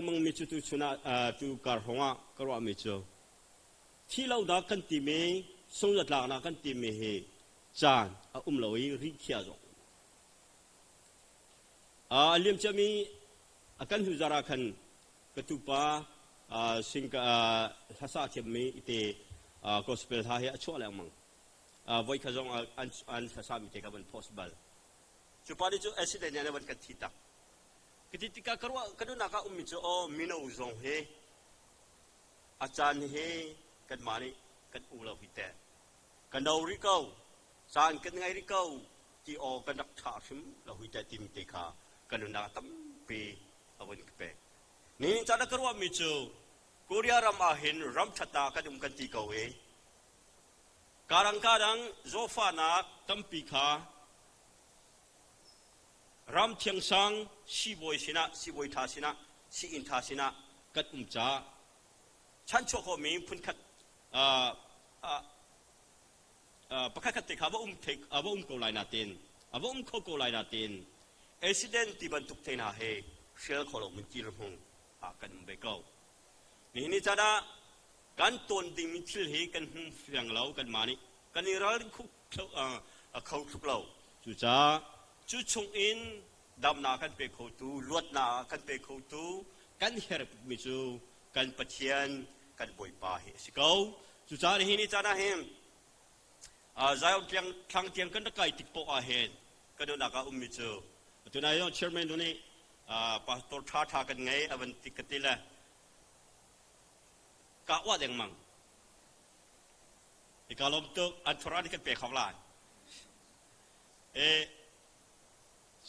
lengmangmi cu tuchun ah tu kar hrawng ah ka ruahmi cu thi lonak kan timi sungzatlaknak kan timi hi caan a um lo i rikhiah zong a liam ciami a kan hnu zar ah khan ka tupa sing hlasa thiammi ite gospel hla hi a chuah lengmang. Voi kha zong an hlasa mi te kha van post bal. Cu pa nih cu accident nih van kan thi tak. Ka ti tikah ka ruah ka duhnak ah ummi cu aw mino zong hi a caan hi kanmah nih kan u lo hi teh. Ka no rih ko, caan kan ngei rih ko ti aw kan rak ṭha hrim lo hi teh timi te kha ka nunnak ah tampi a vun ka pek. Nihin caan ah ka ruahmi cu Korea ram ah hin ram ṭhatnak kan um kan ti ko i kadang kadang zawfahnak tampi kha ram thiangsang siibawi sinah siibawi ṭha sinah sii-inn ṭha sinah kan um caah chanchuah khawhmi phunkhat pakhatkhat te kha va um thei va um ko lai natin a va um kho ko lai natin accident ti bantuk te hna he hrial kho lo min dirhmun ah kan um ve ko. Nihin ni caan ah kan tawn dingmi thil hi kan hmu fiang lo. Kanmah nih kan i ralring kho thluk lo. Cucaah cu chung in damnak kan pe khotu, luatnak kan pe khotu kan herh mi cu kan Pathian, kan Bawipa hi a si ko. Cucaah nihin ni caan ah hin Zion thlang tiang kan rak kai tik poah ah hin kan nunnak ah ummi cu tunai zong chairman tu nih pastor ṭha ṭha kan ngei a van ti ka ti le ka uah dengmang. Ka lawm tuk. An thura nih kan pe kho lai e.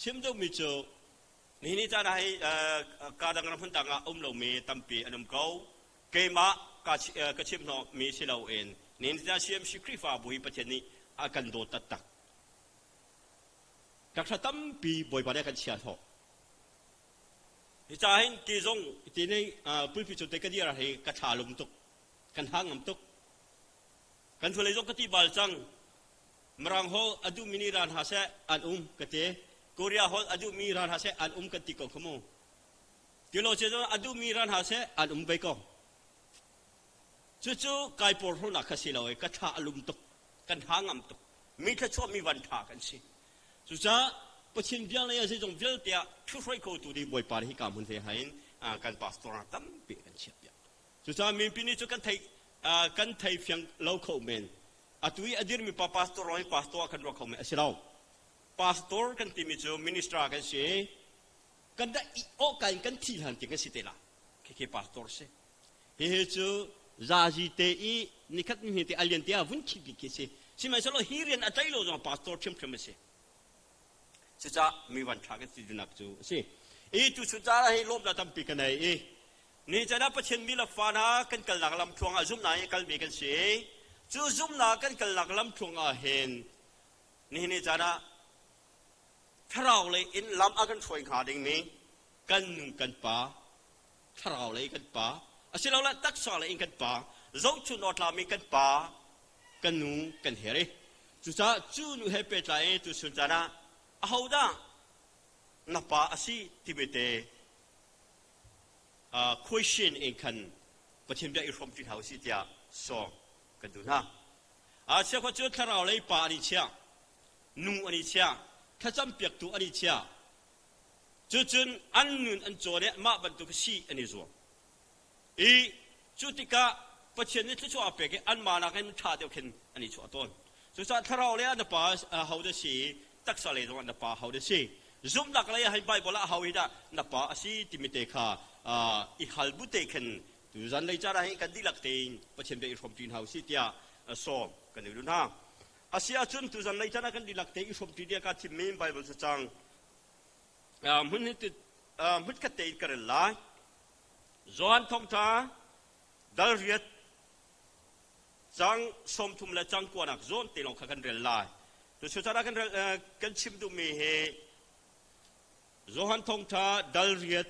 Chim duhmi cu nihin ni caan ah hi ka dang ram hmun dang ah um lomi tampi an um ko. Keimah ka chim hnawhmi si loin nihin ni caan CMC Khrihfabu hi Pathian nih a kan dawt taktak. Taksa tampi Bawipa nih a kan chia hnawh. Hi ca hin ti zong ti nih pulpi cu te ka dir hi ka thla lum tuk, kan ha ngam tuk. Kan thulei zong ka ti bal cang. Mirang holh a duhmi nih ran ha seh an um ka ti. Korea holh a duhmi ran ha seh an um kan ti ko kha mu. Tilo ce zong a duhmi ran ha seh an um ve ko. Cucu kai porhlawnak kha si lo i ka thla a lum tuk, kan ha ngam tuk. Mi thluachuah mi van ṭha kan si. Cucaah Pathian bia lei ah zeizong vialte ah ṭhuhruai khotu ding Bawipa nih hika hmun hlei hain kan pastor ah tampi kan chiah piak. Cucaah mipi nih cu kan thei kan thei fiang lo kho men. Atu i a dirmi pa pastor lawng hi pastor ah kan ruah kho men a si lo. Pastor kan timi cu minister kan si. Kan dah i awka in kan thi hlan tiang kan si te la. Khikhi pastor si. Hihi cu zazi te i nikhat ni te alian te ah vun khit bik khi si. Sihmanhsehlaw hi rian a tlai lo zong pastor ṭhiamṭhiam a si. Cucaah mi van ṭha kan si dunak cu a si. I tu chun caah hi lawmnak tampi ka nei i ni caan ah Pathian mi le fa hna kan kalnak lamthluang ah zumhnak in kalmi kan si. Cu zumhnak kan kalnak lamthluang ah hin nihin ni caan ah thlarau lei in lam a kan hruai hnga dingmi kan nu kan pa, thlarau lei kan pa asilole taksa lei in kan pa, zohchun awk tlami kan pa, kan nu kan her i cucaah cu nu he pehtlai i tu chun caan ah ahodah na pa a si timi te question in khan Pathian bia i hrawmṭi hna usih tiah sawm kan duh hna. Chiakhua cu thlarau lei pa an i chiah, nu an i chiah, thlacam piaktu an i chiah. Cucun an nun an cawn i mah bantuk si an i zuam. I cu tikah Pathian nih thluachuah a pek i anmah nakin ṭha deuh khin an i chuah tawn. Cucaah thlarau lei ah na pa ho dah si, taksa lei zongah na pa ho dah si, zumhnak lei ah hin Baibal ah ho hi dah na pa a si timi te kha i hal bu te khin tuzan lei caan ah hin kan dihlak tein Pathian bia i hrawmṭi hna usih tiah sawm kan i duh hna. A si ahcun tuzan lei caan ah kan dihlak te i hrawmṭi ding kaa thimmi Baibal cacang hmun hmunkhat tein ka rel lai. Johan Thawngṭha dal riat cang 30 le cang kuanak zawn te lawng kha kan rel lai. Cucaah kan rel kan chim duhmi hi Johan Thawngṭha dal riat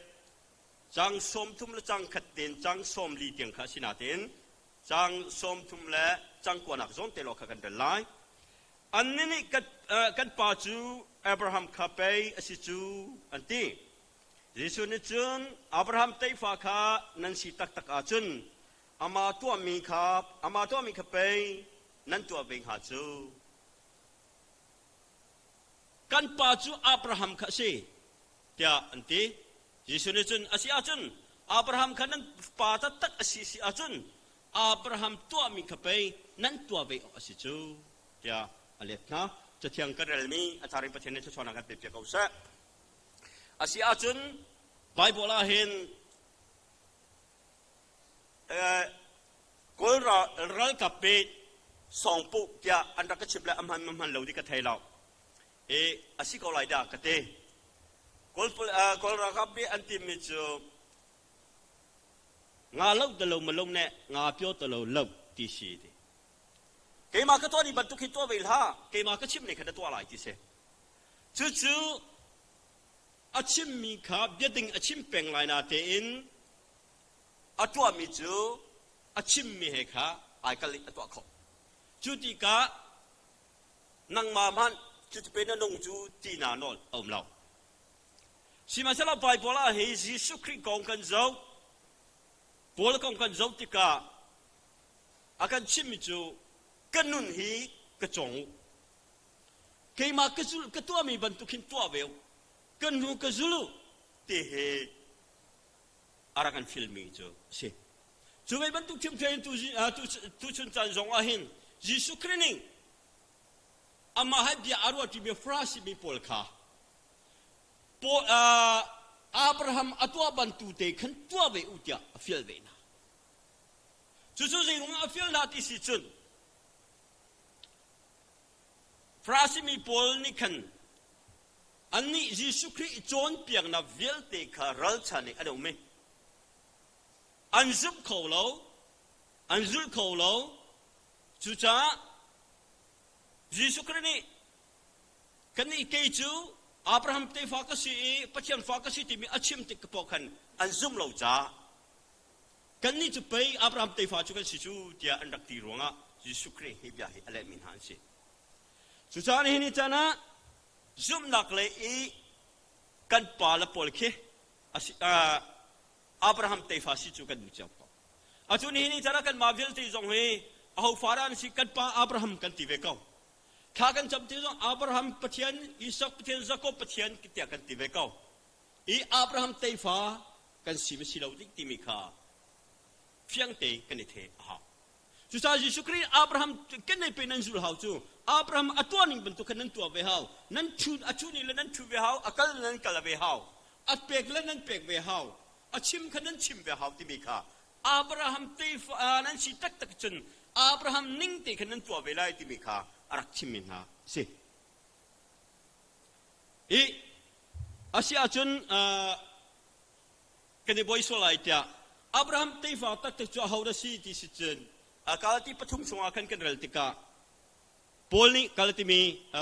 cang 30 le cang khat tein cang 40 tiang kha a si nain cang 30 le cang kuanak zawn te lawng kha kan rel lai. Annih nih kan pa cu Abraham kha pei a si cu an ti. Jesuh nih cun Abraham tefa kha nan si taktak ahcun amah tuahmi kha amah tuahmi kha pei nan tuah ve hnga cu. Kan pa cu Abraham kha a si, tiah an ti. Jesuh nih cun a si ahcun Abraham kha nan pa taktak a si si ahcun Abraham tuahmi kha pei nan tuah ve awk a si cu, tiah a let hna. Cathiang kan relmi a thar in Pathian nih thluachuahnak kan pek piak ko seh. A si ahcun Baibal ah hin Kawl ralkap pe sawngpuh tiah an rak ka chimh le a hman ma hman lo ti ka thei lo. I a si ko lai dah ka ti. Kawl ralkap nih an timmi cu nga lo te lo ma lo ne nga pio te lo lo ti si ti. Keimah ka tuah ni bantuk hi tuah ve hlah, keimah ka chimh ne kha na tuah lai ti si. Cucu a chimmi kha biading a chim peng lai na tein a tuahmi cu a chimmi he kha ai kal in a tuah khawh. Cu tikah nangmah hmanh cuti pe na nung cu ti na nawl a um lo. Sihmanhsehlaw Baibal ah hi Jesuh Khrih kong kan zoh, Paul kong kan zoh tikah a kan chimmi cu ka nun hi ka cawng u. Keimah ka zul ka tuahmi bantuk hin tuah ve u. Ka hnu ka zul u ti hi a rak kan filmi cu a si. Cu ve bantuk ṭhiamṭhiam in tuchun caan zong ah hin Jesuh Khrih nih amah he bia a ruahṭimi Farasi mi pawl kha Abraham a tuah bantu te khan tuah ve u tiah a fial ve hna. Cucu zeiruangah a fial hna ti si cun Farasi mi pawl nih khan annih Jesuh Khrih cawnpiaknak vialte kha ralchan in an um i an zumh kho lo, an zul kho lo. Cucaah Jesuh Khrih nih kannih kei cu Abraham tefa ka si i Pathian fa ka si timi a chim tik paoh khan an zumh lo caah kannih cu pei Abraham tefa cu kan si cu tiah an rak ti ruangah Jesuh Khrih hi bia hi a lehmi hna an si. Cucaah nihin ni caan ah zumhnak lei i kan pa le pawl khi Abraham tefa si cu kan duh cio ko. Atu nihin ni caan ah kanmah vialte zong hi aho fa dah an si kan pa Abraham kan ti ve ko. Thla kan cam ti zong Abraham Pathian, Isak Pathian, Jakob Pathian tiah kan ti ve ko. I Abraham tefa kan si ma si lo ding timi kha fiang te kan i the a hau. Cucaah Jesuh Khrih Abraham kenei pe nan zul hau cu Abraham a tuah ning bantuk khan nan tuah ve hau. Nan thu a thu ni le nan thu ve hau, a kal le nan kal ve hau. A pek le nan pek ve hau. A chim kha nan chim ve hau timi kha Abraham tefa nan si taktak cun Abraham ning te khan nan tuah ve lai timi kha a rak chimmi hna si. I a si ahcun kan i buai sual lai tiah Abraham tefa taktak cu aho dah si ti si cun Galati pathum chungah khan kan rel tikah Paul nih Galati mi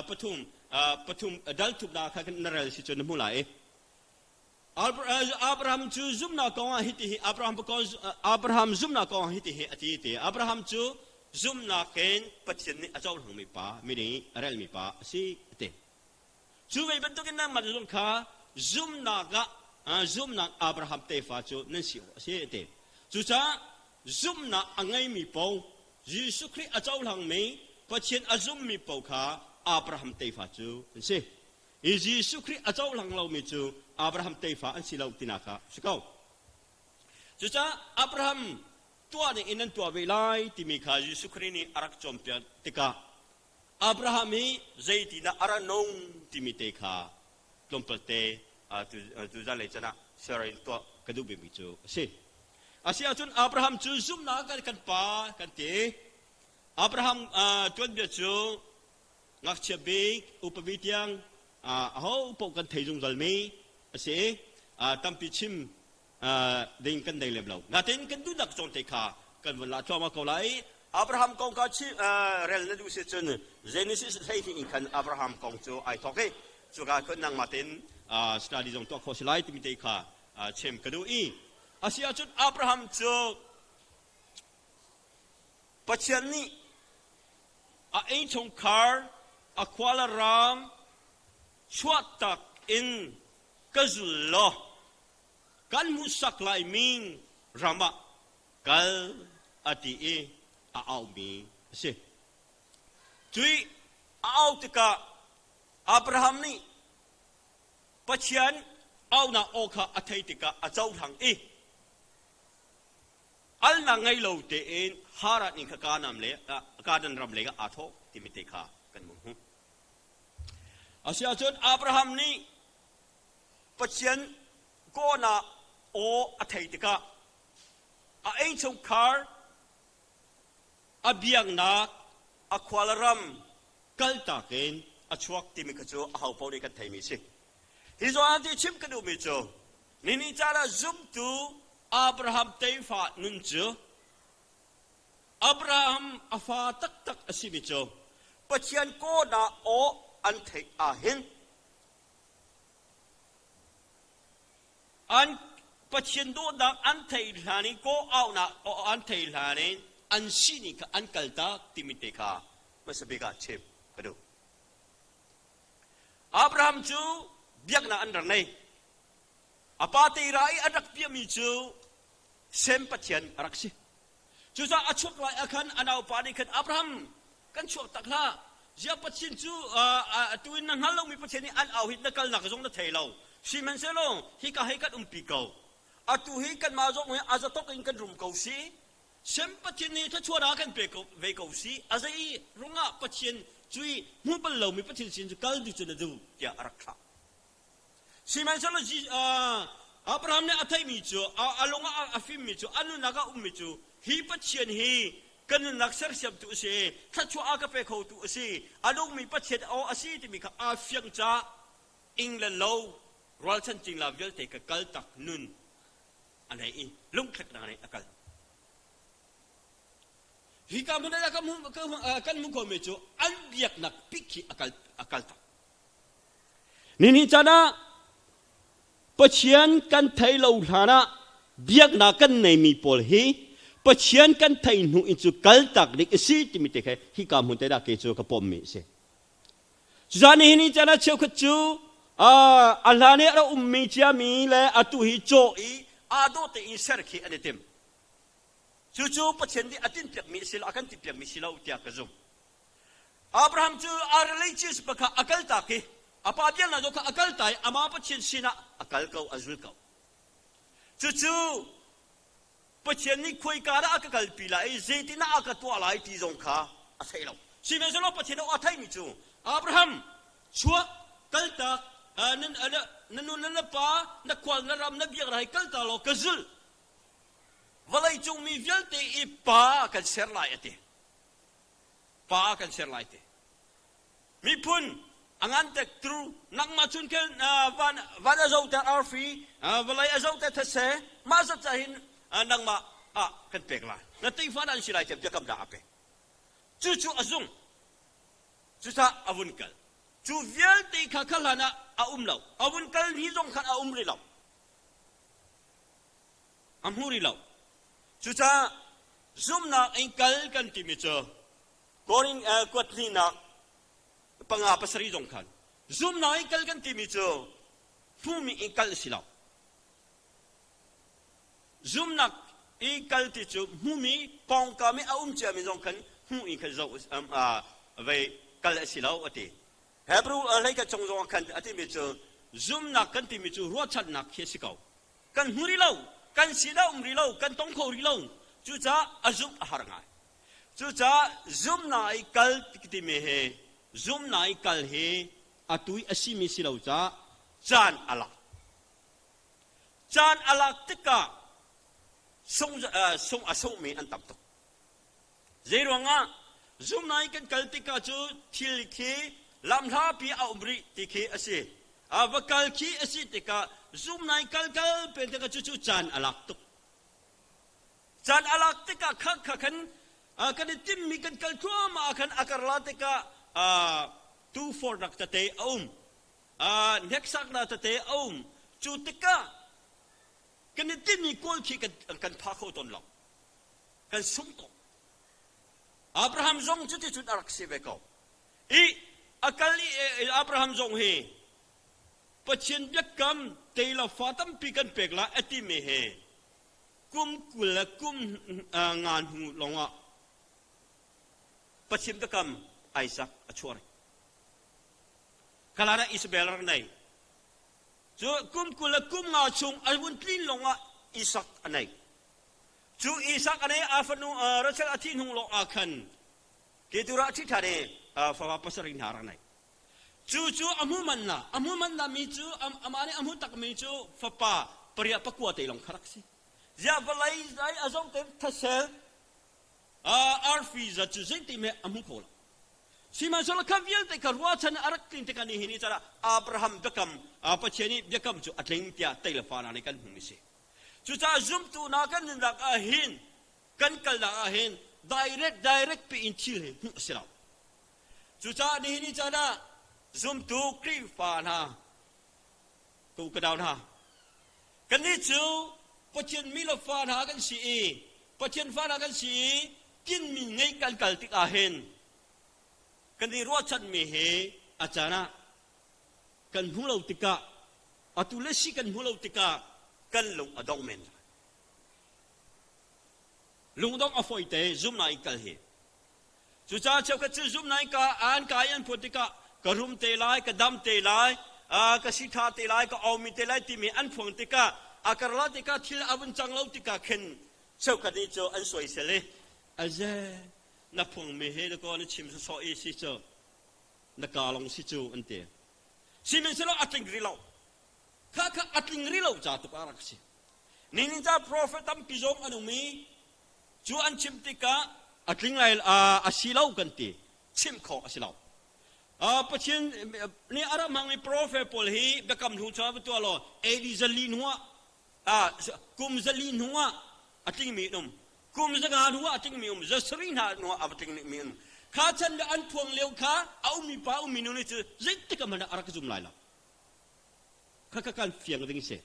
pathum pathum dal thupnak kha na rel si cun na hmu lai i Abraham cu zumhnak kong ah hiti hi Abraham Abraham zumhnak kong ah hiti hi a ti ti Abraham cu zumhnak in Pathian nih a cohlangmi pa mi nih a relmi pa a si a ti. Cu ve bantukin nangmah zong kha zumhnak ah zumhnak Abraham tefa cu nan si awk a si a ti. Cucaah zumhnak a ngeimi paoh Jesuh Khrih a cohlangmi Pathian a zummi paoh kha Abraham tefa cu an si. I Jesuh Khrih a cohlang lomi cu Abraham tefa an si lo tinak ah a si ko. Cucaah Abraham tuah ning in nan tuah ve lai timi kha Jesuh Khrih nih a rak cawnpiak tikah Abraham hi zeitindah a ra nung timi te kha tlawmpalte tu zanlei can ah share in tuah ka duh bikmi cu a si. A si ahcun Abraham cu zumhnak kan kan pa kan ti. Abraham tuanbia cu ngakchia bik upa bik tiang aho paoh kan thei zungzalmi a si i tampi chim ding kan nei lem lo. Natin kan duhnak zawn te kha kan vun la thluahmah ko lai. Abraham kong kha rel na duh si cun Genesis 12 in khan Abraham kong cu ai thawk i cuka khan nangmah tein study zong tuah khawh si lai timi te kha chim ka duh i a si ahcun Abraham cu Pathian nih a innchungkhar a khua le ram chuahtak in ka zul law. Kan hmuhsak laimi ram ah kal a ti i a aumi a si. Cui a au tikah Abraham nih Pathian aunak aw kha a theih tikah a cohlang i alnak ngei lo tein Haran in kha Kanaan le Kanaan ram lei ah aa thawh timi te kha kan hmuh. Asiahcun Abraham nih Pathian kawhnak aw a theih tikah a innchungkhar a biaknak a khualram kaltak in a chuak timi kha cu aho paoh nih kan theimi a si. Hi zawn ti chim ka duhmi cu nini caan ah zumtu Abraham tefa nun cu Abraham a fa taktak a simi cu Pathian kawhnak aw an theih ahhin An Pathian dawtnak an theih hlan i kawh auhnak an theih hlan in an sining kha an kaltak timi te kha hmasa bik ah chim ka duh. Abraham cu biaknak an rak nei. A pa teira i an rak piahmi cu Sem Pathian a rak si. Cucaah a chuak lai ah khan a naupa nih khan Abraham kan chuak tak hlah. Ziah Pathian cu atu in na hngal lomi Pathian nih an au hi na kalnak zong na thei lo. Sihmanhsehlaw hika hei kan umpi ko. Atu hi kanmah zong hi a zatok in kan rum ko si. Sem Pathian nih thluachuah a kan pe ko ve ko si. A zei rungah Pathian cui hmu bal lomi Pathian sin cu kal duh cu na duh tiah a rak thlah. Sihmanhsehlaw Abraham nih a theihmi cu a lung ah a fimmi cu a nunnak ah ummi cu hi Pathian hi ka nunnak sersiamtu a si, thluachuah a ka pe khotu a si, a nungmi Pathian aw a si timi kha aa fiang caah ing le lo rualchan cingla vialte ka kaltak nun a nei i lungthleknak nih a kal. Hi ka hmun ah kan hmuh khomi cu an biaknak bik khi a kal a kaltak. Nihin caan ah Pathian kan thei lo hlan ah biaknak kan neimi pawl hi Pathian kan thei hnu in cu kaltak ding a si timi te kha hika hmun te dah kei cu ka pommi a si. Cucaah nihin ni caan ah cheukhat cu a hlan i a rak ummi ciami le atu hi caw i aa dawh tein ser khi an i tim. Cucu Pathian nih a tinhpiakmi a si lo, a kan tinhpiakmi si lo tiah ka zumh. Abraham cu a religious kha a kaltak i a pa biaknak zong kha a kalta i amah Pathian sinah a kal ko, a zul ko. Cucu Pathian nih khuaika dah a ka kalpi lai i zeitindah a ka tuah lai ti zong kha a thei lo. Sihmanhsehlaw Pathian a theimi cu Abraham chuak kaltak na nu na pa na khual na ram na biak lai kalta law ka zul vawlei cung mi vialte i pa kan ser lai a ti. Pa kan ser lai te. Miphun a ngan tek tru nangmah chun khin van van a zo ter arfi vawlei a zo ter thetse mah zat ca hin nangmah ah kan pek lai. Na tefa an si lai tiah biakam dah a pek. Cucu a zung. Cucaah a vun kal. Cu vialte kha kha hlan ah a um lo. A vun kal ni zong khan a um rih lo. A hmu rih lo. Cucaah zumhnak in kal kan timi cu Korin kuat hnihnak panga pasarih zong khan zumhnak in kal kan timi cu hmuhmi in kal a si lo. Zumhnak i kal ti cu hmuhmi pawngkam i a um ciami zong khan hmuh in khan zoh vei kal a si lo a ti. Hebrew hlei khat chung zong ah khan a timi cu zumhnak kan timi cu ruahchannak khi a si ko. Kan hmu rih lo, kan sinah um rih lo, kan tong kho rih lo. Cucaah a zumh a har ngai. Cucaah zumhnak i kal timi hi zumhnak i kal hi atu i a simi si lo caah caan a lak. Caan a lak tikah sung, sung a sungmi an tam tuk. Zeiruangah zumhnak i kan kal tikah cu thil khi lamhlapi a um rih ti khi a si. A va kal khi a si tikah zumhnak i kal kal pen tikah cucu caan a lak tuk. Caan a lak tikah kha kha khan kan i timmi kan kal thluahmah ah khan a karla tikah tufornak tete a um. Hneksaknak tete a um. Cu tikah kan i timmi kawl khi kan pha kho tawn lo. Kan sung tuk. Abraham zong cuticun a rak si ve ko. I a kal i Abraham zong hi Pathian biakam tei lo fa tampi kan pek la a timi he kum 20 le kum nga hnu lawngah Pathian biakam Isaac a chuah rih. Kalan ah Isabel rak nei. Cu kum 20 le kum nga chung a vun tlin lawngah Isak a nei. Cu Isak a nei a fanu Rachel a thih hnu lawng ah khan Keturah a ṭhi ṭhan i fapa pasarih hna rak nei. Cu cu a hmu man na, a hmu man na mi cu amah nih a hmu tak mi cu fapa pariah pakua te lawng kha rak si. Ziah vawlei zai a zoh te thasel arfi za cu zeiti hme a hmu kho lo. Sihmanhsehlaw kha vialte kha ruahchan a rak tlin tikah nihin ni caah Abraham biakam Pathian i biakam cu a tling tiah tei le fa hna nih kan hmuh si. Cucaah zumtu hna kan nunnak ah hin kan kalnak ah hin direct direct pe in thil hi hmuh a si lo. Cucaah nihin ni caan ah zumtu Khrihfa hna ka u ka nau hna kannih cu Pathian mi le fa hna kan si i Pathian fa hna kan si i tinmi ngei kan kal tik ah hin kan i ruahchanmi hi a caan ah kan hmu lo tikah atu le si kan hmu lo tikah kan lung a dong men lai. Lungdong a fawite zumnak in kal hi. Cucaah cheukhat cu zumnak in ka an kai an phuan tikah ka rum te lai, ka dam te lai, ka si ṭha te lai, ka aumi te lai timi an phuang tikah a karla tikah thil a vun cang lo tikah khin cheukhat nih cu an soisel i aze na phuangmi he na kaw na chim sawsawh i si cu na ka long si cu an ti. Sihmanhsehlaw a tling rih lo. Kha kha a tling rih lo ca tuk a rak si. Nihin ca prophet tampi zong an um i cu an chim tikah a tling lai a si lo kan ti chim khawh a si lo. Pathian nih a rak hmangmi prophet pawl hi biakam hnu chung ah tuah law AD 400 hnu ah kum 400 hnu ah a tlingmi an um kum 500 hnu ah a tlingmi um 700 hna hnu ah a tlingmi um kha chan le an phuang lio kha a ummi pa ummi nu nih cu zeitik hmanh ah a rak zum lai lo kha kha kan fiang ding si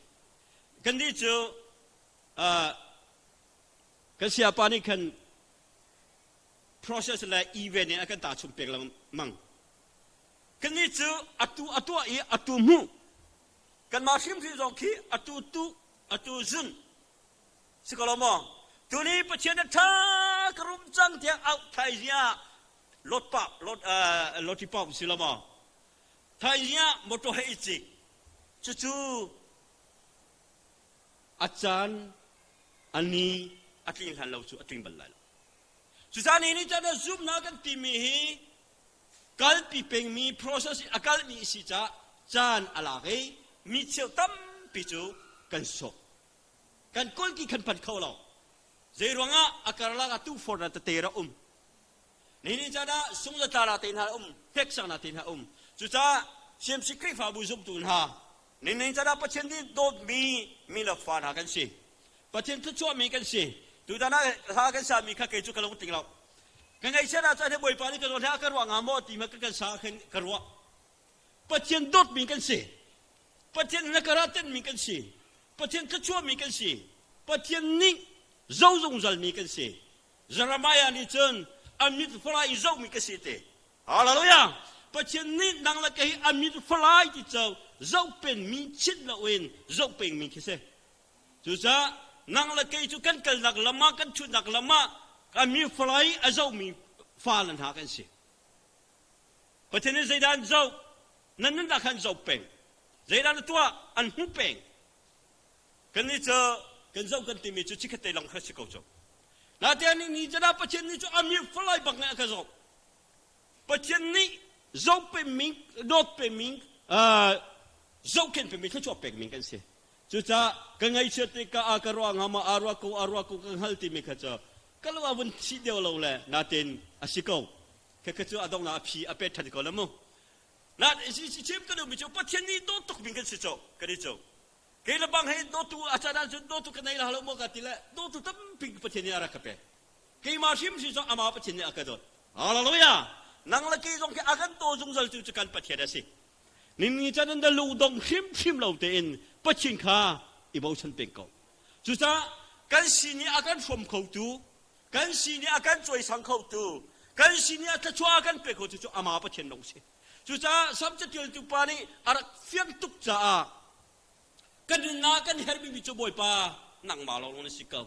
kannih cu kan siapa nih khan process le event in a kan tahchun pek lengmang kannih cu atu a tuah i atu hmuh kanmah hrimhrim zong khi atu tu atu zun si ko lo maw tuni Pathian a ṭha ka rum cang tiah auh thai zia lot pa lot loti pop si lo maw Thaizing ah motor he i cik. Cucu a caan a ni a tling hlan lo cu a tling bal lai lo. Cucaah ni nih caan zumhnak kan timi hi kalpi pengmi process i a kalmi si caah caan a lak i mi cheu tampi cu kan sawk. Kan kulki kan phan kho lo. Zei ruangah a karlak ah tufornak tete ra um. Nihin caan ah sungzatla te hna um, hneksaknak te hna um. Cucaah CMC Khrihfabu zumtu hna, nihin caan ah Pathian nih dawtmi mi le fa hna kan si. Pathian thluachuahmi kan si. Tutan ah hla kan sami kha kei cu ka lung tling lo. Ka ngaihchiat ah cun Bawipa nih ka zawn he a ka ruah hnga maw ti ma ka kan sa khin ka ruah. Pathian dawtmi kan si. Pathian na ka tenmi kan si. Pathian thluachuahmi kan si. Pathian nih zo zungzalmi kan si. Jeremiah nih cun a mit falai i zohmi ka si te. Hallelujah! Pathian nih nang le kei a mit falai ti cu zoh penmi chit loin zoh pengmi khi si. Cucaah nang le kei cu kan kalnak lam ah kan ṭhutnak lam ah a mi falai a zohmi fale hna kan si. Pathian nih zeidah an zoh? Nan nunnak kha an zoh peng. Zeidah na tuah? An hmu peng. Kannih cu kan zoh kan timi cu chikkhat te lawng kha si ko cu. Natein ni cun Pathian nih cu a mi falai bak nih a ka zoh. Pathian nih zoh pemi, dawt pemi, zohkhenh pemi, thluachuah pekmi kan si. Cucaah ka ngaihchiat tikah a ka ruah hnga maw, aa ruah ko, aa ruah ko ka hngal timi kha cu ka lu a vun thi deuh lo le natein a si ko. Khakha cu a donghnak a phi a pet ṭhan ko le mu. Na chim ka duhmi cu Pathian nih dawt tuk mi kan si cu kan i cu. Kei le bang hei dawtu a caan ahcun dawtu ka nei la lo maw ka ti le dawtu tampi Pathian nih a rak ka pek. Keimah hrimhrim zong amah Pathian nih a ka dawt. Hallelujah! Nang le kei zong khi a kan daw zungzal tu cu kan Pathian a si. Ningni caan in da lungdong hrimhrim lo tein Pathian kha i bochan peng ko. Cucaah kan sin i a kan hrawm khotu, kan sin i a kan cawisang khotu, kan sin i a thluachuah a kan pe khotu cu amah Pathian lawng si. Cucaah Salm catialtu pa nih a rak fiang tuk caah kan nunnak kan herhmi cu Bawipa nangmah lawnglawng na si ko.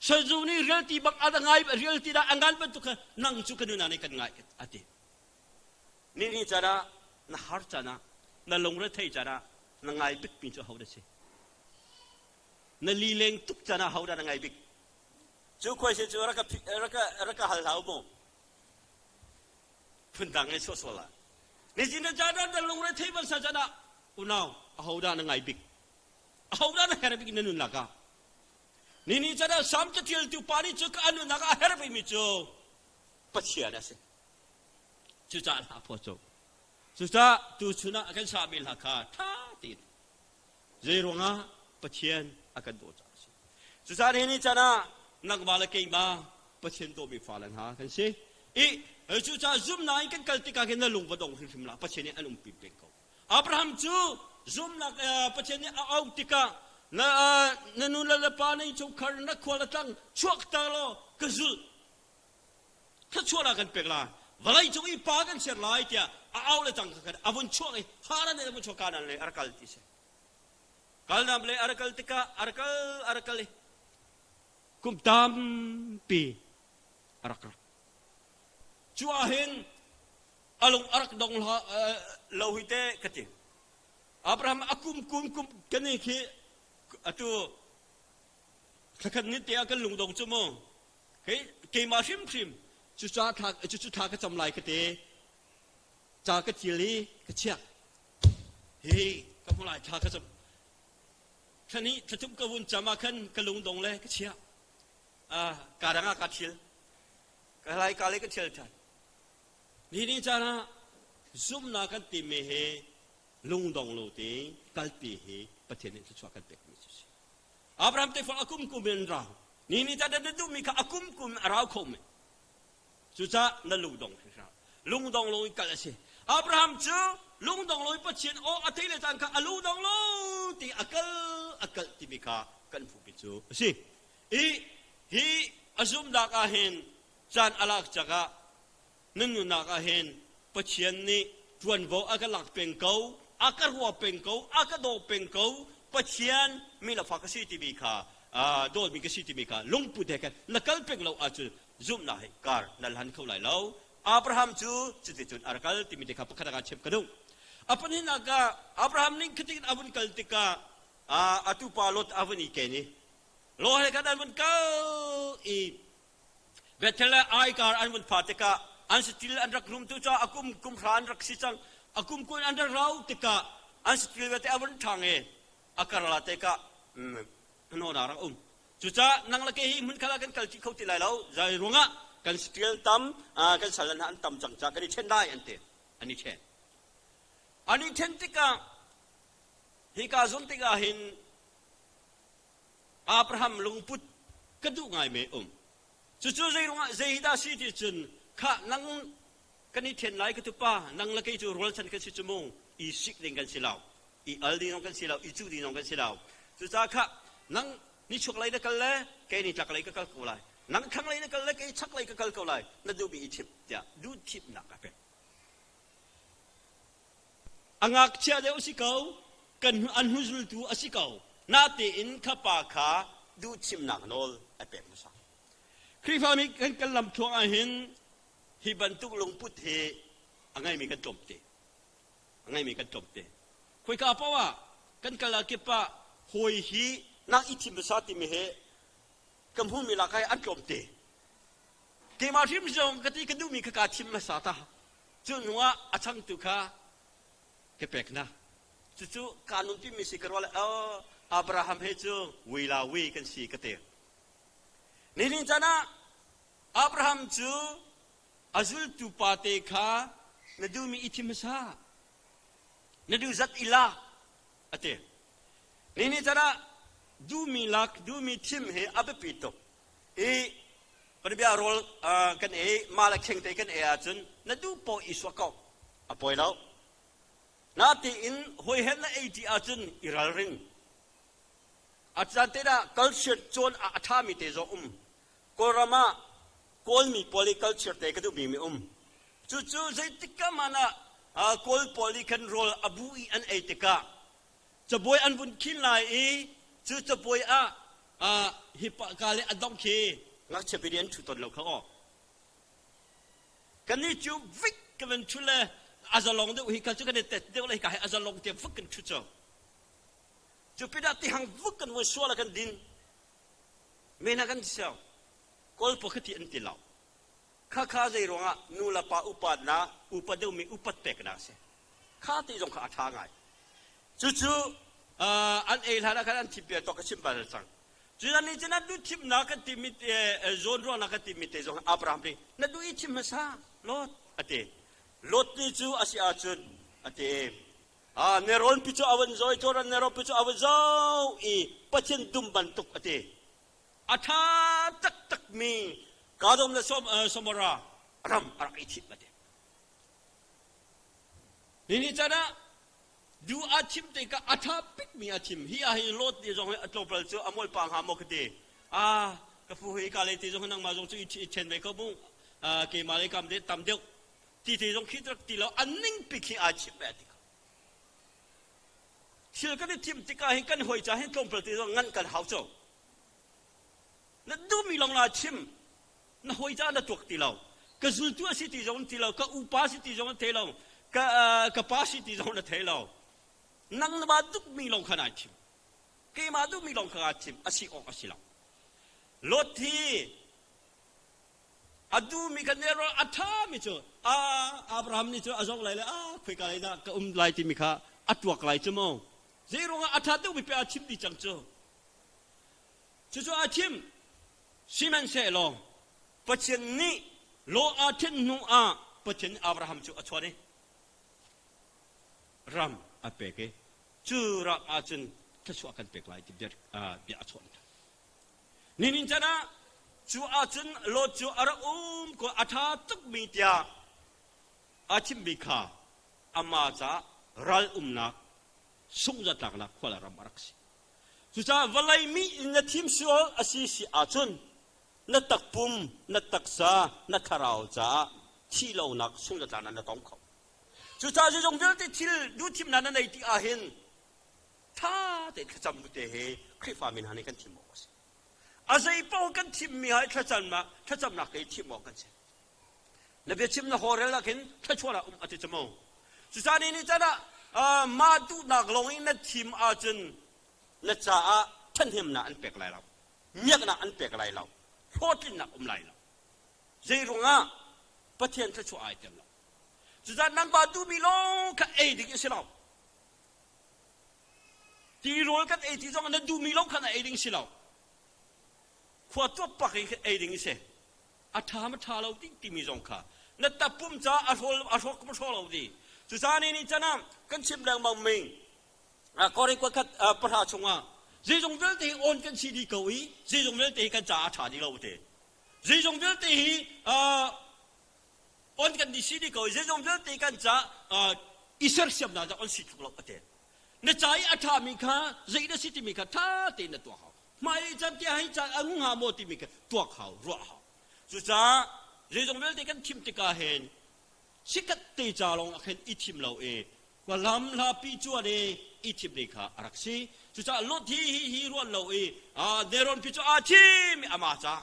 Sazu nih rialti bak a ngai rialti dah a ngan bantuk kha nang cu ka nunah nih kan ngai a ti. Ni ni caan ah na har caan ah na lungre thei caan ah na ngai bikmi cu ho dah si? Na lileng tuk caan ah ho dah na ngai bik? Cu khuaisi cu rak ka rak ka hal hlah u mu. Phundang in suah sual ah. Nizin na caan ah na lungre thei bansa caan ah unau aho dah na ngai bik? Aho dah na herh bik na nunnak ah? Ni ni caan ah Salm caṭialtu pa nih cu ka nunnak ah a herh bikmi cu Pathian a si. Cucaah hla phuah cu. Cucaah tuchun ah kan sami hla kha ṭha tein zei ruangah Pathian a kan dawt caah a si. Cucaah ni ni caan ah nangmah le keimah Pathian dawmi fale hna kan si. I cucaah zumhnak in kan kal tikah khin na lung va dong hrimhrim hlah. Pathian nih an umpi peng ko. Abraham cu zumhnak Pathian nih a auh tikah na na nu le na pa na innchungkhar na khua le tlang chuak ta law ka zulh thluachuahnak kan pek lai vawlei cung i pa kan ser lai tiah a au le cang kha a vun chuak i Haran in a vun chuak Kanaan lei a rak kal ti si kalnam lei a rak kal tikah a rak kal a rak kal i kum tampi a rak rak cu ah hin a lung a rak dong lo hi te ka ti Abraham a kum kum kum kan i khi atu thlakhat ni te ah kan lungdong cu mu kei keimah hrimhrim cucu thla cucu thla ka cam lai ka te ca ka thil i ka chiah hi ka hmu lai thla ka cam thlani thlathum ka vun cam ah khan ka lungdong le ka chiah ka dang ah ka thil ka lai ka le ka thil than Ni ni caan ah zumhnak kan timi hi lungdong lo te kalpi hi Pathian nih thluachuah kan pekmi cu si. Abraham tefa a kum kum in rau. Ni ni caan na duhmi kha a kum kum a rau kho men. Cucaah na lungdong hram. Lungdong lo in kal a si. Abraham cu lungdong lo in Pathian aw a thei le caan kha a lungdong lo ti a kal a kal timi kha kan hmuhmi cu a si. I hi a zumhnak ah hin caan a lak cakah na nunnak ah hin Pathian nih ṭuanvo a ka lak peng ko, a ka ruah peng ko, a ka daw peng ko, Pathian mi le fa ka si timi kha dawtmi ka si timi kha lungput he khan na kal peng lo ahcun zumhnak he kar na hlan kho lai lo. Abraham cu cuticun a rak kal timi te kha pakhat ah chim ka duh. A pahnihnak ah Abraham nih khatin a vun kal tikah a tupa Lot a vun i ken i Lo he khan an vun kal i Bethel le Ai kar an vun pha tikah an satil an rak rum tu caah a kum kum hra an rak si cang. A kum kun an rak rau tikah an satil vialte a vun ṭhang i a karla tikah hnawhnak rak um. Cucaah nang le kei hi hmun khat ah kan kal ṭi kho ti lai lo. Zei ruangah kan satil tam, kan sal hna an tam cang caah kan i ṭhen lai an ti. An i ṭhen. An i ṭhen tikah hika zawn tikah hin Abraham lungput ka duh ngai me um. Cucu zei ruangah zei hi dah si ti cun khah nang kan i then lai ka tupa nang le kei cu rualchan kan si cu mu i sik ding kan si lo i al ding zong kan si lo i cuh ding zong kan si lo cucaah khah nang nichuak lei na kal le kei ni tlak lei ka kal ko lai nang thlang lei na kal le kei chak lei ka kal ko lai na duhmi i thim tiah duh thimnak a pek A ngakchia deuh a si ko, kan an hnuzultu a si ko. Natein kha pa kha duhchimnak nawl a pek hmasa. Khrihfami kan kan lam thluang ah hin hi bantuk lungput hi a ngeimi kan tlawmte. A ngeimi kan tlawmte. Khoika paoh ah kan kal ah kip ah hawi hi nak i thim hmasa timi hi ka hmuhmi lak ah an tlawmte. Keimah hrim zong ka ti ka duhmi kha kaa thim hmasa ta. Cu hnuah a changtu kha ka pek hna. Cucu kaa nunpimi si ka ruah le oh, Abraham he cu wi la wi kan si ka ti. Nihin caan ah Abraham cu a zultu pate kha na duhmi i thim hmasa. Na duh zat i lak a ti. Nihin caan ah duhmi lak, duhmi thim hi a biapi tuk. I Panbia rawl kan ei, mah le khengte kan ei ahcun na duh paoh i suah ko. A poi lo. Natein hawi he na ei ṭi ahcun i ralring. A caan te dah culture cawn ah a ṭhami te zong um. Kawlram ah Kawlmi pawl i culture te ka duhmi mi um. Cucu zeitik ka man ah Kawl pawl nih khan rawl a bu i an ei tikah cabuai an vun khin lai i cu cabuai ah hi ka le a dong khi ngakchia pi nih an ṭhu tawn lo kha aw. Kannih cu vik ka van ṭhu le a zalong deuh hi ka cu kan i tet deuh le hika hi a zalong tiang vuk kan ṭhu cu. Cu pinah tihang vuk kan vui sual a kan din. Mena kan siau. Kawl pawl kha ti an ti lo. Khakha zei ruangah nu le pa upatnak, upa deuhmi upat peknak a si. Kha ti zong kha a ṭha ngai. Cucu an ei hlan ah khan an thim bia tawk ka chim bal cang. Cucu nih cun an duh thimnak kan timi zawn ruahnak kan timi te zong Abraham nih na duh i thim hmasa Lot a ti. Lot nih cu a si ahcun a ti. Nerawn pi cu a van zoi, Jordan nerawn pi cu a va zo i Pathian dum bantuk a ti. A ṭha taktakmi Kadom le Samora ram a rak i thim a ti. Nihin caan ah du a thim tikah a ṭha bikmi a thim. Hi ah hin Lot nih zong hi a tlawmpal cu a molpa hnga maw ka ti. Ah, ka fu hi ka lei te zong hi nangmah zong cu i ṭhen ve ko mu. Keimah lei kam de tam deuh. Ti te zong khi rak ti lo an ning pi khi aa chim ve ti ko. Thil kan i thim tikah hin kan hawi ca hin tlawmpal te zong ngan kan hau co. Na duhmi lawng la chim. Na hawi ca na tuak ti lo. Ka zultu a si ti zong ti lo. Ka upa si ti zong na thei lo. Ka, ka pa si ti zong na thei lo. Nang na ma duhmi lawng kha naa thim. Keimah duhmi lawng kha kaa thim. A si awk a si lo. Lot hi A duhmi kan nih a ṭhami cu Abraham nih cu a zoh lai le a khoika lei dah ka um lai timi kha a tuak lai cu mu. Zei ruangah a ṭha deuhmi pe a chim dih cang cu. Cucu a chim. Sihmanhsehlaw Pathian nih law aa ṭhen hnu ah Pathian nih Abraham cu a chawn i ram a pek i cu ram ahcun thluachuah kan pek lai ti bia a chawn. Nihin chan ah cu ahcun Lot cu a rak um ko a ṭha tukmi tiah a chimmi kha amah caah ral umnak sungzatlaknak khual ram a rak si. Cucaah vawlei mi in na thim sual a si si ahcun na takpum, na taksa, na thlarau caah thih lonak sungzatlaknak na tong kho. Cucaah zeizong vialte thil duhthimnak na nei ti ahhin ṭha tein thlacam bu te he Khrihfa mi hna nih kan thim awk a si. A zei paoh kan thimmi hai thlacamnak thlacamnak te thim awk kan si. Na biachim na hawrel ah khin thluachuah um a ti cu mu. Cucaah ni nih can ah mah duhnak lawng in na thim ahcun na caah ṭhahnemnak an pek lai lo. Miaknak an pek lai lo. Hlawhtlinnak um lai lo. Zei ruangah Pathian thluachuah ai tel lo. Cucaah nangmah duhmi lawng kha ei ding a si lo. Tirawl kan ei ti zong na duhmi lo kha na ei ding si lo. Khua tuap pak in ei ding si. A ṭha ma ṭha lo ding timi zong kha na tapum ca a hrawl a hrawk ma hraw lo di. Cucaah ni nih can ah kan chim lengmang mi Korin kua khat pahra chungah zeizong vialte hi on kan si dih ko i zeizong vialte hi kan caah a ṭha dih lo te. Zeizong vialte hi on kan di si dih ko zeizong vialte kan ca i sersiamnak dah on si tluk lo a ti na ca i a ṭhami kha zei na si timi kha ṭha tein na tuak hau hmai can tiah hi ca a ngu hnga maw timi kha tuak hau ruah hau cucaah zeizong vialte kan thim tikah hin sikhat te ca lawng ah khin i thim lo i kwa lam hla pi cuan i i thim ding kha a rak si cucaah lot hi hi hi ruan lo i neron pi cu aa thim i amah ca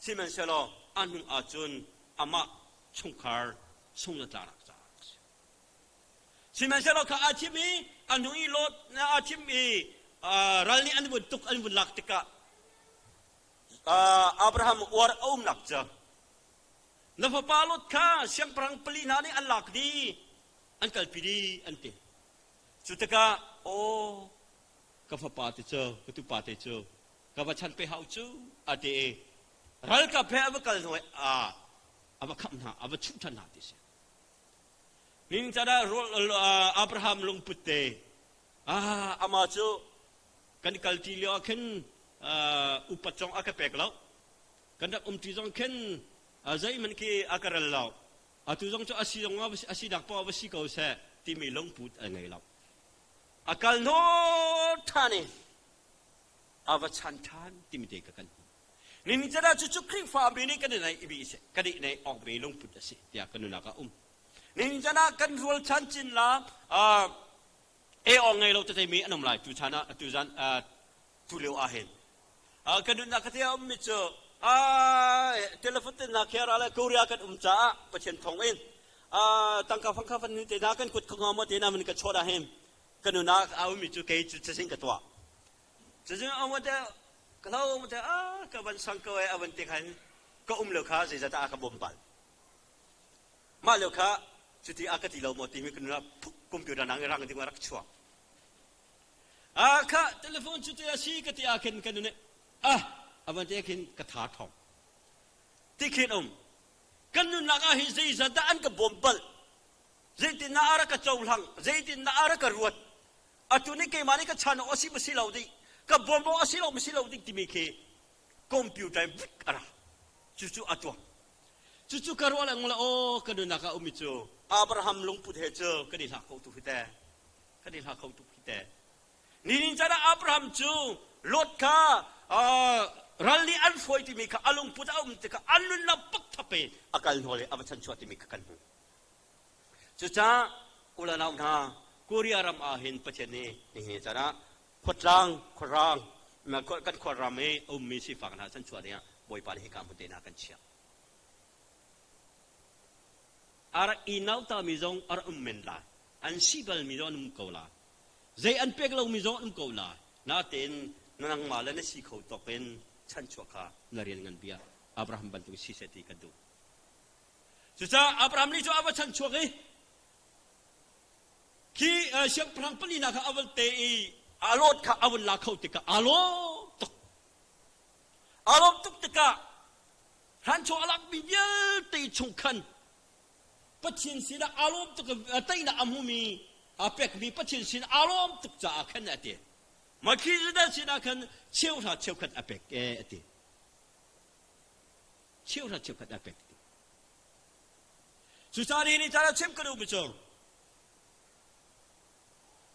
Sihmanhsehlaw a hnu ahcun amah chungkhar sung le tlaknak caah a si. Sihmanhsehlaw kha aa thim i a hnu i Lot aa thim i ral nih an vun tuk an vun lak tikah Abraham uar a umnak cu na fapa Lot kha siangpahrang pali hna nih an lak dih an kalpi dih an ti. Cu tikah aw ka fapa te cu ka tupa te cu ka va chan pe hau cu a ti i ralkap he a va kal hnu a a va khamh hna a va chuh ṭhan hna ti si ning caan ah Abraham lungput te ah amah cu kan kal ṭi lio ah khin upat zong a ka pek lo kan rak um ṭi zong khin zeihmanh khi a ka rel lo atu zong cu a si zong a si dak paoh va si ko seh timi lungput a ngei lo a kal hnawh ṭhan i a va chan ṭhan timi te ka kan hmu. Nihin caan ah cucu Khrihfa mi nih kan i neih mi kan i neih awk mi lungput a si tiah ka nunak ah um. Nihin ah kan rualchan cin la e awng ngei lo tete mi an um lai tu chan ah tu zan tu lio ah hin. Kan nunnak ka te a ummi cu telephone te na kher le Korea kan um caah Pathian thong in tangka fangkha fan te na kan kut kho mo te na man ka chawt ah hin ka nunnak a ummi cu kei cu cazin ka tuah. Cazin a te ka lo te a ka van sang ko e a van te khan ka um lo kha zeizat ah ka bawm bal. Mah lio kha cuti a ka ti lo maw timi ka nunah phuk computer nang i rang ding rak chuak. A kha telephone cu te a si ka ti ah khin ka nun ah a van te khin ka tha thong. Ti khin um. Kan nunnak ah hi zeizat dah an ka bawm bal. Zeitin na ara ka cohlang, zeitin na ara ka ruat. Atu ni keimah nih ka chan awk a si ma si lo ding, ka bawm awk a si lo ma si lo ding timi khi computer in vik a ra. Cucu a tuah. Cucu ka ruah lengmang le aw ka nunnak ah ummi cu Abraham lungput he cu kan i hlak kho tuk hi te. Kan i hlak kho tuk hi te. Ninin caan ah Abraham cu Lot kha ral nih an hruai timi kha a lungput a um tikah an nunnak pak thap i a kal hnawl i a va chanchuah timi kha kan hmuh. Cucaah u le nau hna Korea ram ah hin Pathian nih nihin caan ah khuatlang khuarang kan khuaram i a ummi sifak hna chanchuah dingah Bawipa nih hika hmun te hna kan chiah. A rak i nautami zong a rak um men lai. An si balmi zong an um ko lai. Zei an pek lomi zong an um ko lai. Natein nangmah le na si kho tawk in chanchuah kha na rian ngan bia Abraham bantuk si seh ti kan duh. Cucaah Abraham nih cu a va chanchuak i khi siangpahrang palinak kha a van te i a lawt kha a vun la kho tikah aa lawm tuk. Aa lawm tuk tikah hranchaw a lakmi vialte chung khan Pathian sinah aa lawm tuk teinak a hmumi a pekmi Pathian sin aa lawm tuk caah khan a ti. Melchizedek sinah khan cheuhra cheukhat a pek e a ti. Cheuhra cheukhat a pek ti. Cucaah ni ni caan ah chim ka duhmi cu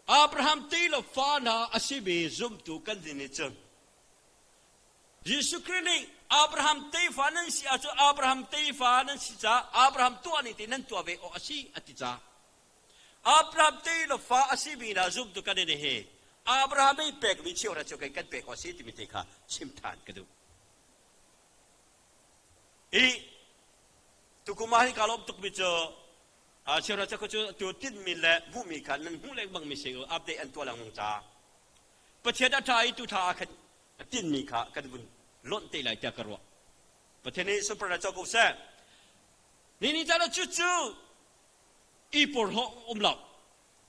Abraham ti le fa hna a simi zumtu kan din nih cun Jesuh Khrih nih Abraham tefa nan si ahcun Abraham tefa nan si caah Abraham tuah ning te nan tuah ve awk a si a ti caah Abraham te le fa a simi hna zumtu kan in hi Abraham i pekmi cheuhra cu kan pek awk a si timi te kha chim than ka duh. I tukum ah hin kaa lawm tukmi cu cheuhra cu cu tu tinhmi le hmuhmi kha nan hmuh lengmang mi si update an tuah lengmang caah Pathian a ṭha i tu thla ah khan a tinhmi kha kan vun lonh te lai tiah ka ruah. Pathian nih sunparnak co ko seh. Ni ni caan ah cucu i porhlawh um lo.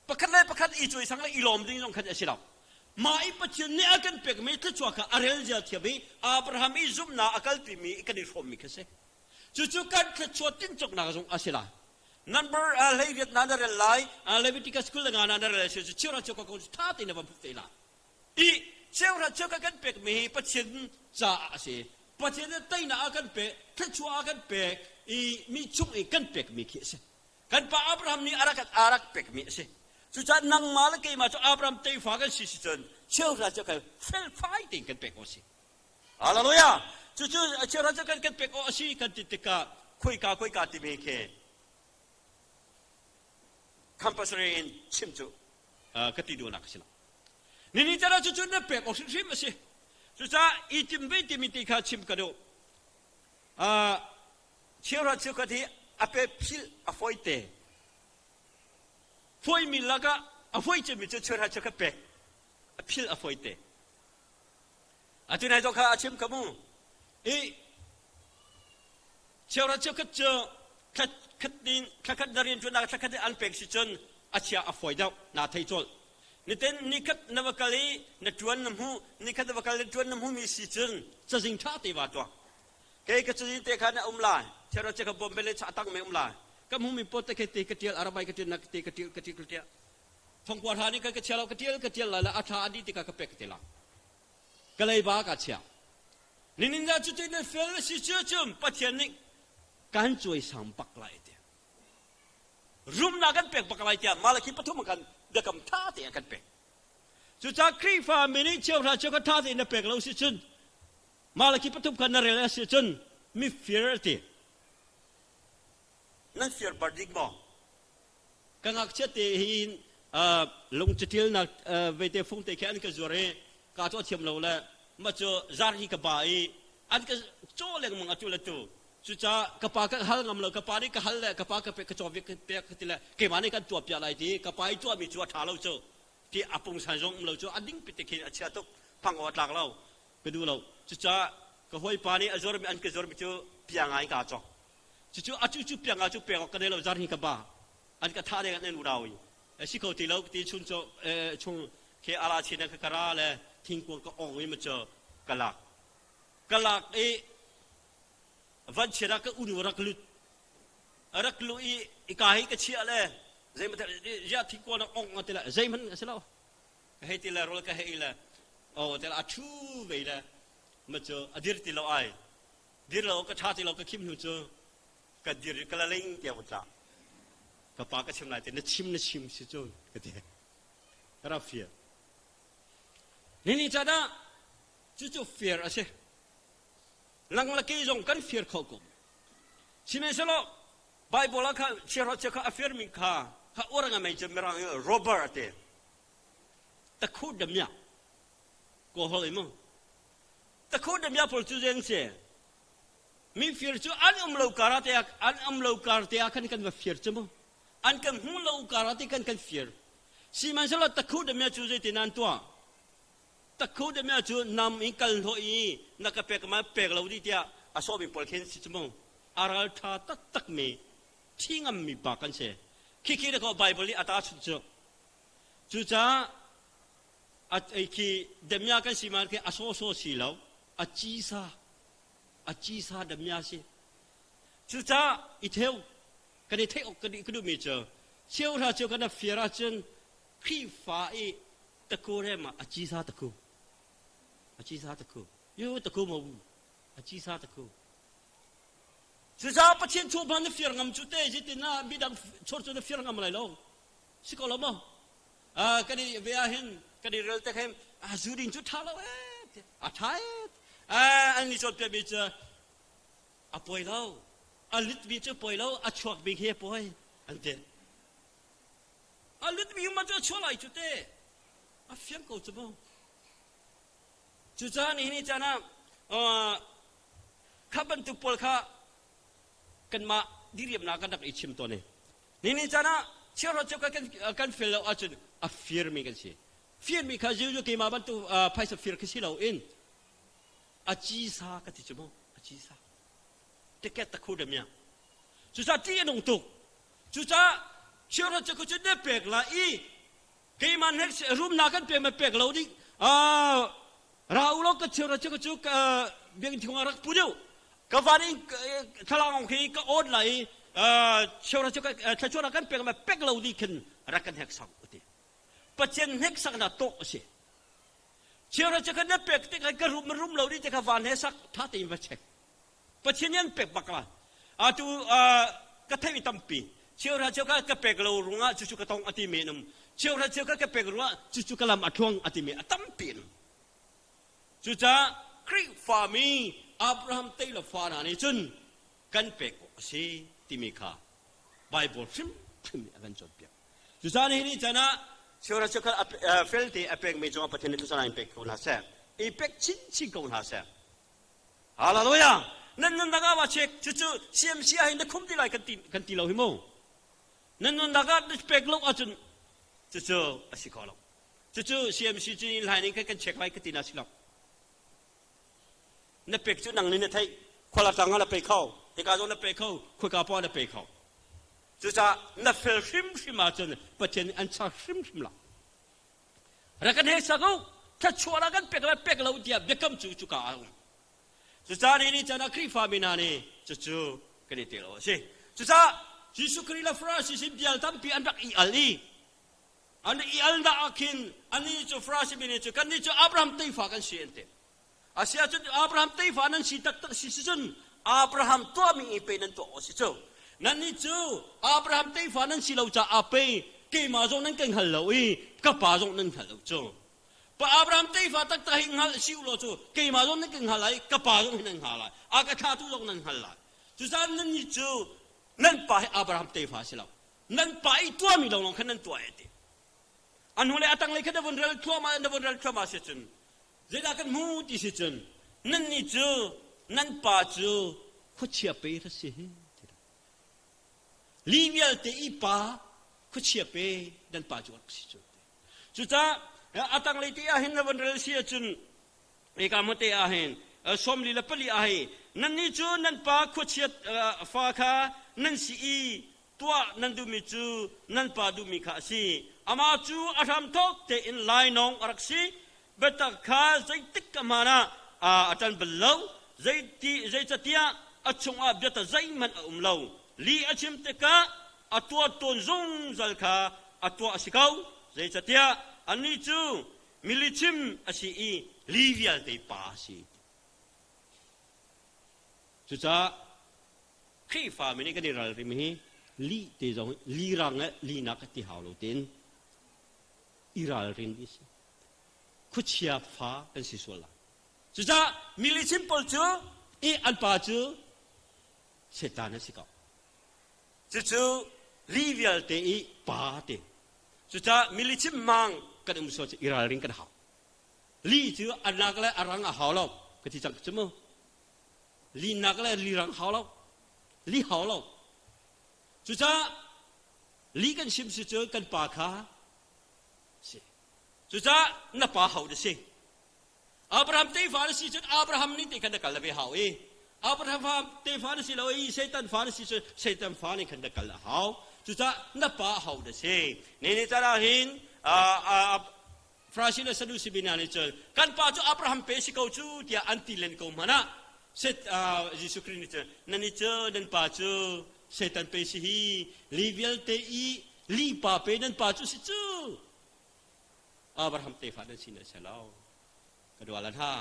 Pakhat le pakhat i cuaisang le i lawm ding zong khan a si lo. Mah i Pathian nih a kan pekmi thluachuah kha a rel zia thiam i Abraham i zumhnak a kalpimi kan i hrawmmi kha si. Cucu kan thluachuah tinchoknak zong a si lai. Number 18 na na rel lai, Leviticus 25 na na rel lai, cu chira cheu ka ko tha tein na van phuk te lai. I cheuhra cheuka kan pekmi hi Pathian caah a si. Pathian nih teinak a kan pek, thluachuah a kan pek i mi chung i kan pekmi khi a si. Kan pa Abraham nih a rak a rak pekmi a si. Cucaah nangmah le keimah cu Abraham tefa kan si si cun cheuhra cheuka felfai tein kan pek awk a si. Hallelujah! Cucu cheuhra cheuka kan pek awk a si kan ti tikah khoika khoika timi khi compulsory in chim cu ka ti duhnak a si lo. Nini chan ah cucu na pek awk hrimhrim a si. Cucaah i tim ve timi ti kha chim ka duh. Cheuhra cheukhat hi a pe philh a fawite. Fawimi lakah a fawi cemmi cu cheuhra cheukhat pek. A philh a fawite. Atu nai zong kha a chim kha mu. I cheuhra cheukhat cu thla khat thla khat na rian ṭuannak thla khat in an pek si cun a chia a fawi deuh naa thei colh. Nitin nikhat na va kal i na ṭuan na hmuh, nikhat na va kal i ṭuan na hmuhmi si cun cazing ṭha te va tuah. Kei ka cazin te kha na um lai, cheuhra cheukhat bawm bel le cha tang me um lai. Ka hmuhmi pot te khi te ka ṭial, arabai ka ṭial nak te ka ṭial ka ṭial ka ṭial. Thongkua hra nih kan ka chia lo ka ṭial ka ṭial lai le a ṭha a dih tikah ka pek te la. Ka leiba ka chia. Ninin ah cutin na fel na si cu cun Pathian nih kan cuaisang bak lai ti. Rumnak kan pek bak lai tiah Malakhi pathum kan biakam ṭha tein kan pek. Cucaah Khrihfa mi nih cheuhra cheukhat ṭha tein na pek lo si cun Malakhi pathum kha na rel a si cun mifir a ti. Nan fir bar dik maw? Ka ngakchia te hin lung catialnak vete fung te khi an ka zuar i ka tuah thiam lo le mah cu zar hi ka ba i an ka caw lengmang atu le tu. Cucaah ka pa ka hal ngam lo, ka pa nih ka hal le ka pa ka pe ka caw ka pek ka ti le keimah nih kan tuah piak lai ti ka pa i tuahmi cu a ṭha lo cu ti a pungsan zong um lo cu a ding pite khin a chia tuk phang aw a tlak lo ka duh lo. Cucaah ka hawipa nih a zuarmi an ka zuarmi cu pianga in kaa cawk. Cucu atu cu pianga cu pek awk ka nei lo zar hi ka ba an ka thah deng an en urau i si ko ti lo ti chun cu chung khi ala chin ka kara le thingkung ka ong i ma cu ka lak ka lak i van chiat ah ka unu rak lut rak lu i ka hi ka chia le zei ya thingkung na ong ti la zei hmanh a si lo ka hei ti le rol ka hei le oh te la a thu ve le ma cu a dir ti lo ai dir lo ka tha ti lo ka khim hnu cu ka dir ka la ling tiang tla ka pa ka chim lai te na chim na chim si cun ka ti ka ra fear ni ni cha dah cu cu fear a si lang la ke zong kan fear kho ko sihmanhsehlaw Bible ah kha chiaro chia kha a fear mi kha kha orang a mei cu mirang robber ate takhu damya ko hol mu takhu damya pawl cu zeng se Mi fir cu an um lo kar ah te an um lo kar te ah khan kan va fir cu mu. An kan hmu lo kar ah te kan kan fir. Sihmanhsehlaw takhu demia cu zeitin an tuah? Takhu demia cu nam in kal hnawh i na ka pek ma pek lo dih tiah a sawhmi pawl khin si cu mu. A ral ṭha taktak mi thi ngam mi pa kan si. Khikhi da ko Bible nih a ta chun cu. Cucaah a khi demia kan si man khi a sawsaw si lo a cisa a cisa damia si cucaah i theu kan i theih awk kan i duhmi cu cheuhra cu kan fir ahcun Khrihfa i taku rem ah a cisa taku a cisa taku yu taku mo a cisa taku cucaah Pathian thu hman na fir ngam cu te jitin ah midang chor cu na fir ngam lai lo si ko lo maw kan i ve ah hin kan i rel te khin a zu ding cu ṭha lo ee a ṭha ee an i cawnpiakmi cu a poi lo a litmi cu poi lo a chuakmi khi a poi an ti a litmi ma cu a chuah lai cu te a fiang ko cu mu cucaah nihin ni caan ah kha bantuk pawl kha kanmah diriamnak kan rak i chim tawn i Nini caan ah chiahro cu kan, kan fel lo ahcun a firmi kan si. Firmi kha Jesuh keimah bantuk phaisa fir khi si loin a cisa ka ti cu mu a cisa. Tiket takhu demia. Cucaah ṭih a nung tuk. Cucaah chiahro cu cu ne pek la i keimah nek rumnak kan pek ma pek lo ding ra u law ka cheu ra cu cu biakinn thing ah rak pu deuh ka van in thlalangawng khi ka on lai i cheu ra cu thluachuah kan pek ma pek lo ding khin rak kan hek sak ti Pathian hneksak na tawh a si cheu ra cu kan na pek tik ka rum rum lo ding te kha van he sak tha tein va check Pathian nih an pek bak la. Atu ka theih tampi. Cheuhra cheuhra ka pek lo ruangah cucu ka tong a ti men um. Cheuhra cheuhra ka pek ruangah cucu ka lam a thluang a ti men a tampi in. Cucaah Khrihfami Abraham tei le fa hna nih cun kan pek awk a si timi kha Bible hrimhrim nih a kan cawnpiak. Cucaah nihin ni caan ah cheuhra cheuhra felte a pekmi cungah Pathian nih thluachuah in pek ko hna seh. I pek chinchin ko hna seh. Hallelujah! Nan nunnak ah va check. Cucu CMC ah hin na khum ti lai kan ti, kan ti lo hi mu. Nan nunnak ah na pek lo ahcun cucu a si kho lo. Cucu CMC cu in line in kan kan check lai ka ti na si lo. Na pek cu nang nih na theih. Khuala tlang ah na pe kho. Hika zong na pe kho. Khuika poah na pe kho. Cucaah na fel hrimhrim ahcun Pathian nih an char hrimhrim lo. Rak kan hei sak u thluachuah lah kan pek lai pek lo tiah biakam cu cuka ah a um. Cucaah ni ni caan ah Khrihfa mi hna nih cucu kan i tel awk a si. Cucaah Jesuh Khrih le Farasi sin bial tampi an rak i al i an i al dah ah khin annih cu Farasi mi nih cu kannih cu Abraham tefa kan si an ti. Asiahcun Abraham tefa nan si taktak si sicun Abraham tuahmi i pe nan tuah awk si cu. Nannih cu Abraham tefa nan si lo caah pei keimah zong nan kan hngal lo i ka pa zong nan hngal lo cu. Pa Abraham tefa taktak hi hngal si u law cu keimah zong nan kan hngal lai ka pa zong hi nan hngal lai a ka thlatu zong nan hngal lai. Cucaah nannih cu nan pa hi Abraham tefa si lo. Nan pa i tuahmi lawnglawng khan nan tuah e ti. A hnu le a tanglei kha na vun rel thluahmah na vun rel thluahmah si cun zeidah kan hmu ti si cun nannih cu nan pa cu khuachia pe ra si hi. Li vialte i pa khuachia pe nan pa cu rak si cu. Cucaah a tanglei te ah hin na vun rel si ahcun Eka hmate ah hin 44 ah hi nannih cu nan pa khuachiat fa kha nan si i tuah nan duhmi cu nan pa duhmi kha a si. Amah cu a hramthawk tein lainawng a rak si. Biatak kha zeitik ka hmaan ah a ṭan bal lo. Zeiti zeicatiah a chungah biata zeihmanh a um lo. Li a chim tikah a tuah tawn zungzal kha a tuah a si ko. Zeicatiah annih cu Milichim a si i li vialte pa a si. Cucaah Khrihfa mi nih kan i ralrim hi li te zong li rang le linak ti hau lo tein i ralrin dih si. Khuachia fa kan si sual lai. Cucaah milichim pawl cu i an pa cu Satan a si ko. Cucu li vialte i pa te Cucaah milichim mang kan um sual cu i ralring kan hau. Li cu a nak le a rang a hau lo ka ti cang cu mu. Li nak le li rang hau lo. Li hau lo. Cucaah li kan chim si cu kan pa kha si. Cucaah na pa hau na si. Abraham tefa na si cun Abraham nih te khan na kal ve hau i Abraham tefa na si lo i Satan fa na si cun Satan fa nih khan na kal a hau. Cucaah na pa hau na si. Ni ni caan ah hin Farasi le Sadusi bia nih cun kan pa cu Abraham pe si ko cu tiah an ti len ko hmanh ah Jesuh Khrih nih cun nan i cu nan pa cu Satan pe si hi li vialte i li pa pe nan pa cu si cu Abraham tefa nan si na si lo ka dua lan ha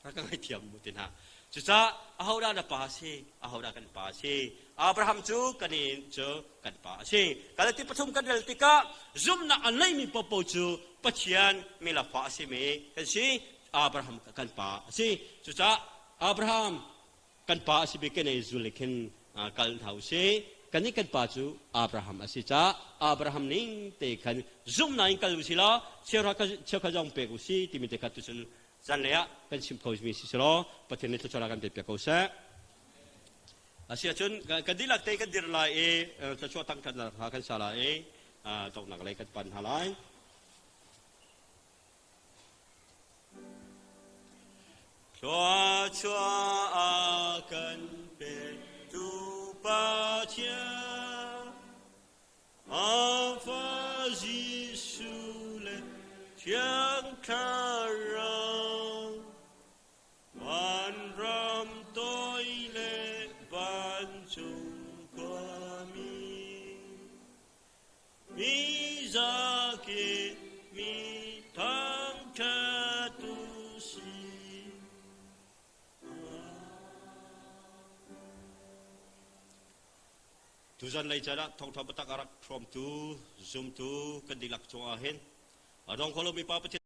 rak ka ngaithiam mu ti hna cucaah ahodah na pa si ahodah kan pa si Abraham cu kan in cu kan pa a si Galati pathum kan rel tikah zumhnak a neimi popo cu Pathian milafa a simi kan si Abraham kan pa a si cucaah Abraham kan pa a si bik kan ei zul khin kal hna u sih kan nih kan pa cu Abraham a si caah Abraham ning te khan zumhnak in kal u si law cheukhat zong pek u si timi te kha tucun zanlei ah kan chim kho mi si law Pathian nih thluachuah kan pe piak ko seh. Asiahcun kan dihlak te kan dir lai i thluachuah thangthatnak hna kan sa lai i donghnak lei kan pan hna lai. Thluachuah a kan petu Pathian, a fa Jesuh le Thiang Thlarau, vanram toi le vancung khuami, Mi zakip mi thangṭhat u sih. Tuzan lei caan ah thawngṭha biatak a rak hrawmtu, zumtu kan dihlak cungah hin a dong kho lomi Pa Pathian.